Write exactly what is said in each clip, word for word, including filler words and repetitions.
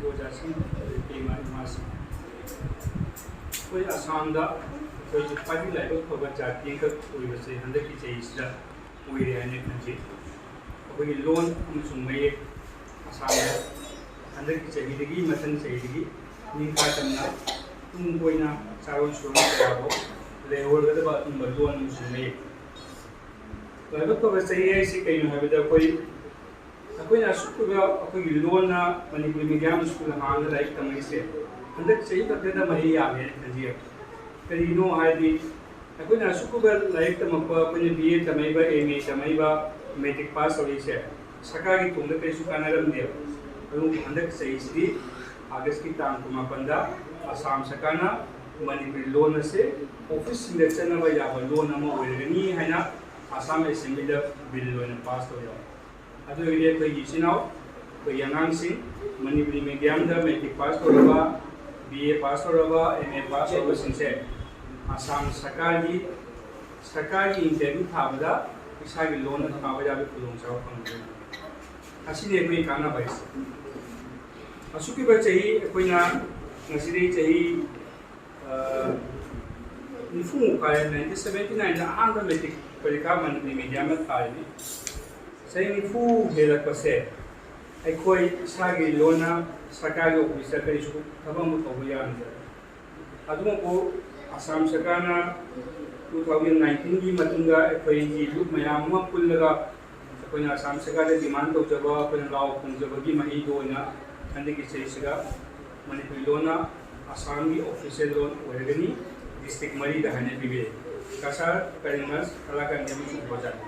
ꯑꯣꯖꯥꯁꯤꯡ, ꯏꯇꯩꯃ ꯏꯃꯥꯁꯤꯡ, ꯑꯩꯈꯣꯏ ꯑꯁꯥꯝꯗ ꯑꯩꯈꯣꯏꯒꯤ ꯈ꯭ꯋꯥꯏꯗꯒꯤ ꯂꯥꯏꯕꯛ ꯐꯕ ꯖꯥꯇꯤ ꯑꯃꯈꯛ ꯑꯣꯏꯕꯁꯦ ꯍꯟꯗꯛꯀꯤ ꯆꯍꯤꯁꯤꯗ ꯑꯣꯏꯔꯦ ꯍꯥꯏꯅ ꯈꯟꯖꯩ꯫ ꯑꯩꯈꯣꯏꯒꯤ ꯂꯣꯟ ꯑꯃꯁꯨꯡ ꯃꯌꯦꯛ ꯑꯁꯥꯝꯗ ꯍꯟꯗꯛꯀꯤ ꯆꯍꯤꯗꯒꯤ ꯃꯊꯪ ꯆꯍꯤꯗꯒꯤ ꯅꯤꯡꯈꯥ ꯇꯝꯅ ꯇꯨꯡ ꯀꯣꯏꯅ ꯆꯥꯔꯣꯟ ꯁꯨꯔꯣꯟ ꯀꯌꯥꯐꯥꯎ ꯂꯩꯍꯧꯔꯒꯗꯕ ꯑꯗꯨꯒꯨꯝꯕ ꯂꯣꯟ ꯑꯃꯁꯨꯡ ꯃꯌꯦꯛ꯫ ꯂꯥꯏꯕꯛ ꯐꯕ ꯆꯍꯤ ꯍꯥꯏꯁꯤ ꯀꯩꯅꯣ ꯍꯥꯏꯕꯗ ꯑꯩꯈꯣꯏ ꯑꯩꯈꯣꯏꯅ ꯑꯁꯨꯛ ꯀꯨꯏꯕ ꯑꯩꯈꯣꯏꯒꯤ ꯂꯣꯟꯅ ꯃꯅꯤꯄꯨꯔꯤ ꯃꯤꯗꯤꯌꯝ ꯁ꯭ꯀꯨꯜ ꯍꯥꯡꯉꯒ ꯂꯥꯏꯔꯤꯛ ꯇꯝꯃꯛꯏꯁꯦ ꯍꯟꯗꯛ ꯆꯍꯤ ꯈꯛꯇꯗ ꯃꯍꯩ ꯌꯥꯜꯂꯦꯅ ꯈꯟꯖꯩ꯫ ꯀꯔꯤꯒꯤꯅꯣ ꯍꯥꯏꯗꯤ ꯑꯩꯈꯣꯏꯅ ꯑꯁꯨꯛ ꯀꯨꯏꯕ ꯂꯥꯏꯔꯤꯛ ꯇꯝꯃꯛꯄ, ꯑꯩꯈꯣꯏꯅ ꯕꯤ ꯑꯦ ꯇꯝꯃꯛꯏꯕ, ꯑꯦꯝ ꯑꯦ ꯇꯝꯃꯛꯏꯕ, ꯃꯦꯇ꯭ꯔꯤꯛ ꯄꯥꯁ ꯇꯧꯔꯛꯏꯁꯦ ꯁꯔꯀꯥꯔꯒꯤ ꯇꯨꯡꯗ ꯀꯔꯤꯁꯨ ꯀꯥꯟꯅꯔꯝꯗꯦꯕ꯫ ꯑꯗꯨꯕꯨ ꯍꯟꯗꯛ ꯆꯍꯤꯁꯤꯗꯤ ꯑꯥꯒꯁꯀꯤ ꯇꯥꯡ ꯀꯨꯟꯃꯥꯄꯟꯗ ꯑꯁꯥꯝ ꯁꯔꯀꯥꯔꯅ ꯃꯅꯤꯄꯨꯔꯤ ꯂꯣꯟ ꯑꯁꯦ ꯑꯣꯐꯤꯁꯁꯤꯡꯗ ꯆꯠꯅꯕ ꯌꯥꯕ ꯂꯣꯟ ꯑꯃ ꯑꯣꯏꯔꯒꯅꯤ ꯍꯥꯏꯅ ꯑꯁꯥꯝ ꯑꯦꯁꯦꯝꯕ꯭ꯂꯤꯗ ꯕꯤꯜ ꯑꯣꯏꯅ ꯄꯥꯁ ꯇꯧꯔꯦ꯫ ꯑꯗꯨ ꯑꯣꯏꯔꯗꯤ ꯑꯩꯈꯣꯏꯒꯤ ꯏꯆꯤꯟ ꯏꯅꯥꯎ, ꯑꯩꯈꯣꯏꯒꯤ ꯑꯉꯥꯡꯁꯤꯡ, ꯃꯅꯤꯄꯨꯔꯤ ꯃꯤꯗꯤꯌꯝꯗ ꯃꯦꯇ꯭ꯔꯤꯛ ꯄꯥꯁ ꯇꯧꯔꯕ, ꯕꯤ ꯑꯦ ꯄꯥꯁ ꯇꯧꯔꯕ, ꯑꯦꯝ ꯑꯦ ꯄꯥꯁ ꯇꯧꯔꯕꯁꯤꯡꯁꯦ ꯑꯁꯥꯝ ꯁꯔꯀꯥꯔꯒꯤ, ꯁꯔꯀꯥꯔꯒꯤ ꯏꯟꯇꯔꯚ꯭ꯌꯨ ꯊꯥꯕꯗ ꯏꯁꯥꯒꯤ ꯂꯣꯟꯅ ꯊꯥꯕ ꯌꯥꯕꯒꯤ ꯈꯨꯗꯣꯡꯆꯥꯕ ꯐꯪꯒꯅꯤ꯫ ꯑꯁꯤꯅꯤ ꯑꯩꯈꯣꯏꯒꯤ ꯀꯥꯟꯅꯕ ꯍꯥꯏꯁꯦ꯫ ꯑꯁꯨꯛꯀꯤꯕ ꯆꯍꯤ ꯑꯩꯈꯣꯏꯅ ꯉꯁꯤꯗꯒꯤ ꯆꯍꯤ ꯅꯤꯐꯨꯃꯨꯛ ꯐꯥꯔꯦ, ꯅꯥꯏꯟꯇꯤꯟ ꯁꯕꯦꯟꯇꯤ ꯅꯥꯏꯟꯗ ꯑꯍꯥꯟꯕ ꯃꯦꯇ꯭ꯔꯤꯛ ꯄꯔꯤꯈꯥ ꯃꯅꯤꯄꯨꯔꯤ ꯃꯤꯗꯤꯌꯝꯗ ꯊꯥꯔꯤꯅꯤ꯫ ꯆꯍꯤ ꯅꯤꯐꯨ ꯍꯦꯜꯂꯛꯄꯁꯦ ꯑꯩꯈꯣꯏ ꯏꯁꯥꯒꯤ ꯂꯣꯟꯅ ꯁꯔꯀꯥꯔꯒꯤ ꯑꯣꯐꯤꯁꯇ ꯀꯔꯤꯁꯨ ꯊꯕꯛ ꯑꯃ ꯇꯧꯕ ꯌꯥꯔꯝꯗ꯭ꯔꯦ꯫ ꯑꯗꯨꯃꯛꯄꯨ ꯑꯁꯥꯝ ꯁꯔꯀꯥꯔꯅ ꯇꯨ ꯊꯥꯎꯖꯟ ꯅꯥꯏꯟꯇꯤꯟꯒꯤ ꯃꯇꯨꯡꯗ ꯑꯩꯈꯣꯏꯒꯤ ꯂꯨꯞ ꯃꯌꯥꯝ ꯑꯃ ꯄꯨꯜꯂꯒ ꯑꯩꯈꯣꯏꯅ ꯑꯁꯥꯝ ꯁꯔꯀꯥꯔꯗ ꯗꯤꯃꯥꯟ ꯇꯧꯖꯕ, ꯑꯩꯈꯣꯏꯅ ꯂꯥꯎ ꯈꯣꯡꯖꯕꯒꯤ ꯃꯍꯩꯗꯣ ꯑꯣꯏꯅ ꯍꯟꯗꯛꯀꯤ ꯆꯍꯤꯁꯤꯗ ꯃꯅꯤꯄꯨꯔꯤ ꯂꯣꯟꯅ ꯑꯁꯥꯝꯒꯤ ꯑꯣꯐꯤꯁꯤꯌꯦꯜ ꯂꯣꯟ ꯑꯣꯏꯔꯒꯅꯤ꯫ ꯗꯤꯁꯇ꯭ꯔꯤꯛ ꯃꯔꯤꯗ ꯍꯥꯏꯅ ꯄꯤꯕꯤꯔꯦ: ꯀꯁꯥꯔ, ꯀꯔꯤꯃꯁ, ꯀꯂꯥꯀꯥꯟꯗꯤ ꯑꯃꯁꯨꯡ ꯍꯣꯖꯥꯂꯤ꯫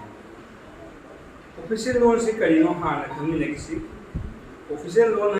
ꯑꯣꯐꯤꯁꯤꯌꯦꯜ ꯂꯣꯟꯁꯤ ꯀꯔꯤꯅꯣ ꯍꯥꯟꯅ ꯈꯪꯃꯤꯟꯅꯈꯤꯁꯤ꯫ ꯑꯣꯐꯤꯁꯤꯌꯦꯜ ꯂꯣꯟ